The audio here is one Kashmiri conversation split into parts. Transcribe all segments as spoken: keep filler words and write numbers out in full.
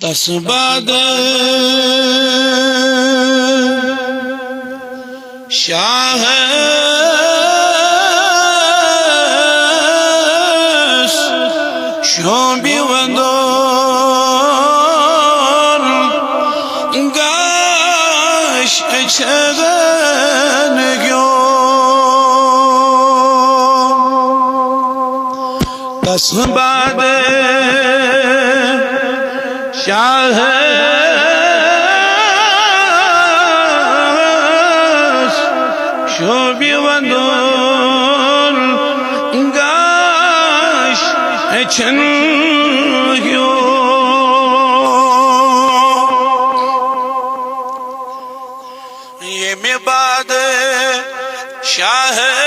تس بعد شاہس شوبہِ وندُن گاش اچھدن گیو۔ تس بعد شاہس شوبہِ وندُن گاش اچھن گیو۔ ییٚمہِ بعد شاہن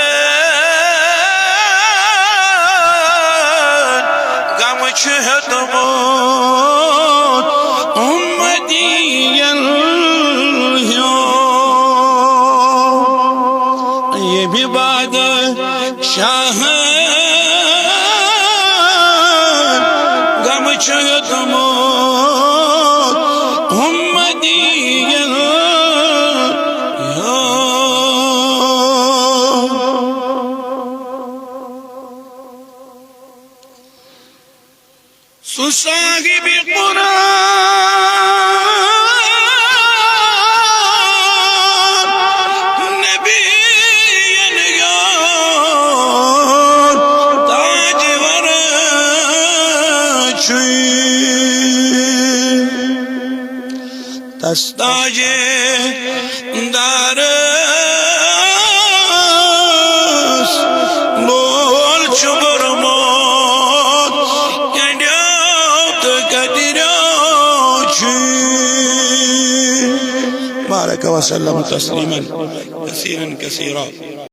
غم چھُ ہیوٚتمُت اُمتی ین ہیوٚن۔ ییٚمہِ بعد شاہن غم چھُ ہیوٚتمُت اُمتی ین ہیوٚن۔ سُہ صاحب قرآن نبی ین یار تاجور چھُے۔ تس تاجدارس لول چھُ بوٚرمُت کنڈیو تہٕ کتریو چھُ۔ بارک وسلم تسلیما کثیرا کثیرا۔